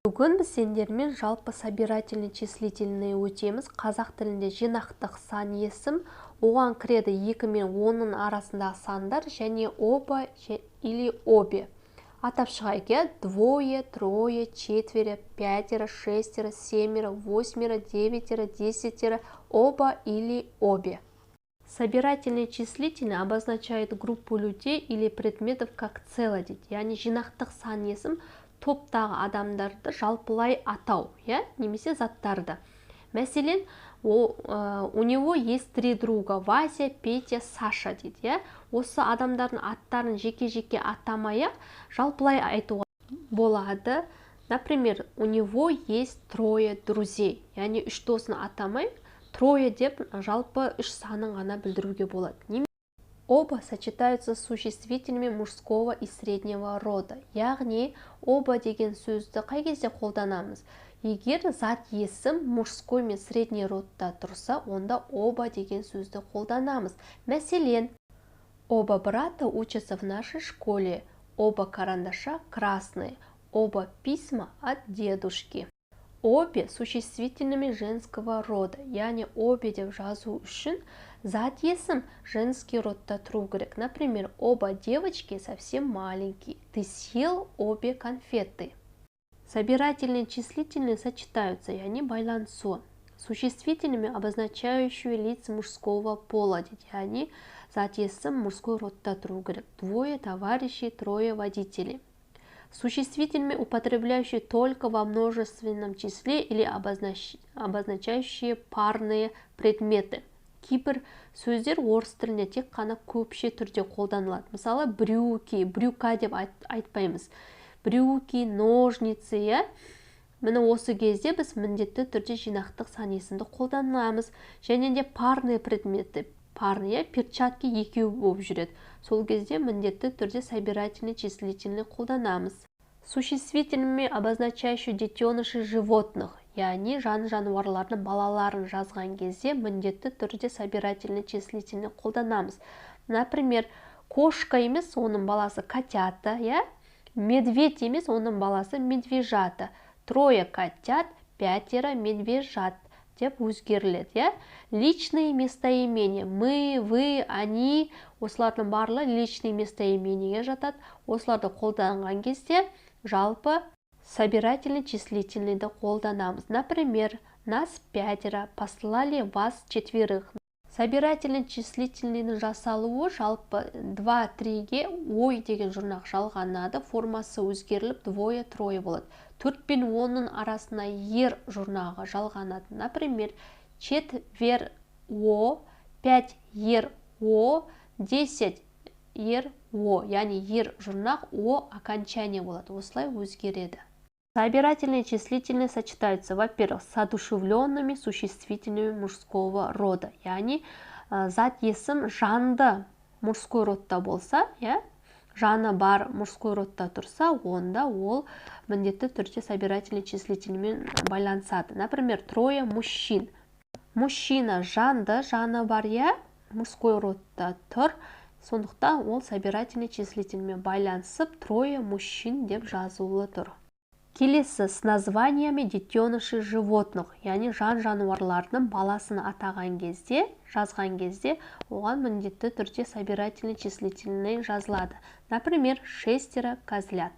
Бүгін біз сендермен жалпы собирательный числительный өтеміз. Қазақ тілінде жинақтық сан есім, оған кіреді 2 мен 10-ның арасындағы сандар және оба или обе. Атап шығайық, иә? Двое, трое, четверо, пятеро, шестеро, семеро, восьмеро, девятеро, десятеро, оба или обе. Собирательные числительные обозначают группу людей или предметов как целое дейді. Яғни жинақтық сан есім топтағы адамдарды жалпылай атау, иә, немесе заттарды. Мәселен, у него есть три друга: Вася, Петя, Саша дейді, иә. Осы адамдардың аттарын жеке-жеке атамай-ақ жалпылай айтуға болады. Например, у него есть трое друзей. Яғни үш досын атамай, трое деп жалпы үш санын ғана білдіруге болады. Оба сочетаются с существительными мужского и среднего рода. Яғни оба деген сөзді қай кезде қолданамыз? Егер зат есім мужской мен средний родта тұрса, онда оба деген сөзді қолданамыз. Мәселен, оба брата учатся в нашей школе, оба карандаша красные, оба письма от дедушки. Обе существительными женского рода, яғни обе деп жазу үшін зат есім женский родта тұру керек. Например, оба девочки совсем маленькие. Ты съел обе конфеты. Собирательные числительные сочетаются, яғни байланысу. Существительными, обозначающие лиц мужского пола, дейді, яғни зат есім мужской родта тұру керек. Двое товарищей, трое водителей. Существительными, употребляющие только во множественном числе или обозначающие парные предметы. Кейбір сөздер орыс тілінде тек қана көпше түрде қолданылады. Мысалы, брюки, брюка деп айтпаймыз. Брюки, ножницы, иә. Міне, осы кезде біз міндетті түрде жинақтық сан есімді қолданамыз. Және де парные предметы, парные, перчатки екеу болып жүреді, сол кезде міндетті түрде собирательный числительный қолданамыз. Существительными, обозначающие детенышей животных, яғни жан жануарлардың балаларын жазған кезде міндетті түрде собирательный числительный қолданамыз. Например, кошка емес, оның баласы котята, иә, медведь емес, оның баласы медвежата, трое котят, пятеро медвежат деп өзгеріледі, иә. Личные местоимения: мы, вы, они, осылардың барлығы личный местоимениеге жатады. Осыларды қолданған кезде жалпы собирательный числительныйды қолданамыз. Например, нас пятеро, послали вас четверых. Собирательный числительныйдың жасалуы жалпы 2, 3-ге ой деген жұрнақ жалғанады, формасы өзгеріліп, двое, трое болады. 4 пен 10-ның арасына ер жұрнағы жалғанады. Например, четвер о, 5 ер о, 10 ер о, яғни ер жұрнақ о окончание болады, осылай өзгереді. Собирательные числительные сочетаются, во-первых, с одушевленными существительными мужского рода, яғни зат есім жанды мужской родта болса, иә, жаны бар мужской родта тұрса, онда ол міндетті түрде собирательный числительныймен байланысады. Например, трое мужчин. Мужчина жанды, жаны бар, иә, мужской родта тұр, сондықтан ол собирательный числительныймен байланысып, трое мужчин деп жазулы тұр. Келесі, с названиями детенышей животных, яғни жан жануарлардың баласын атаған кезде, жазған кезде оған міндетті түрде собирательный числительный жазылады. Например, шестеро козлят.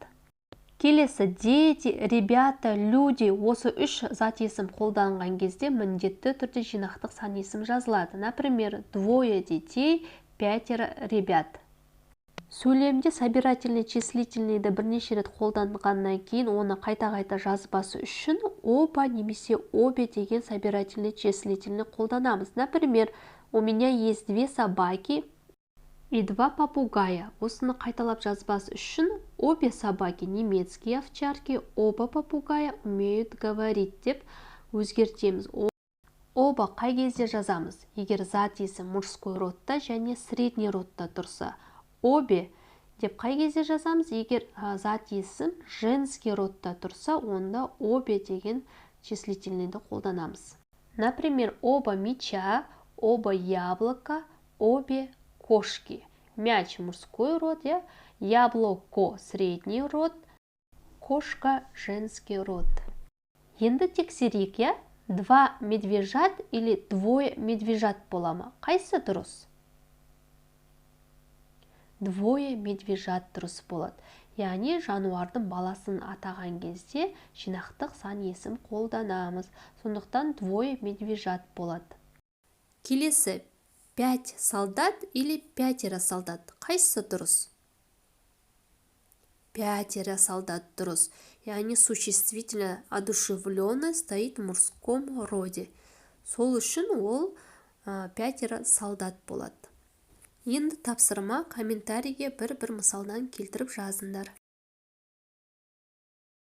Келесі, дети, ребята, люди, осы үш зат есім қолданған кезде міндетті түрде жинақтық сан есім жазылады. Например, двое детей, пятеро ребят. Сөйлемде собирательный числительныйды бірнеше рет қолданғаннан кейін оны қайта-қайта жазбасы үшін оба немесе обе деген собирательный числительный қолданамыз. Например, у меня есть две собаки и два попугая. Осыны қайталап жазбас үшін обе собаки немецкие овчарки, оба попугая умеют говорить деп өзгертеміз. Оба қай кезде жазамыз? Егер зат есім мужской родта және средний родта тұрса. Обе деп қай кезде жазамыз? Егер зат есім женский родта тұрса, онда обе деген числительныйды қолданамыз. Например, оба мяча, оба яблока, обе кошки. Мяч мужской род, иә, яблоко средний род, кошка женский род. Кошка женский род. Енді тексерейік, иә? Два медвежат или двое медвежат бола ма? Қайсы дұрыс? Двое медвежат дұрыс болады. Яғни жануардың баласын атаған кезде жинақтық сан есім қолданамыз. Сондықтан двое медвежат болады. Келесі: пять солдат или пятеро солдат? Қайсысы дұрыс? Пятеро солдат дұрыс. Яғни существительное одушевленное стоит в мужском роде. Сол үшін ол пятеро солдат болады. Енді тапсырма: комментарийге бір-бір мысалдан келтіріп жазыңдар.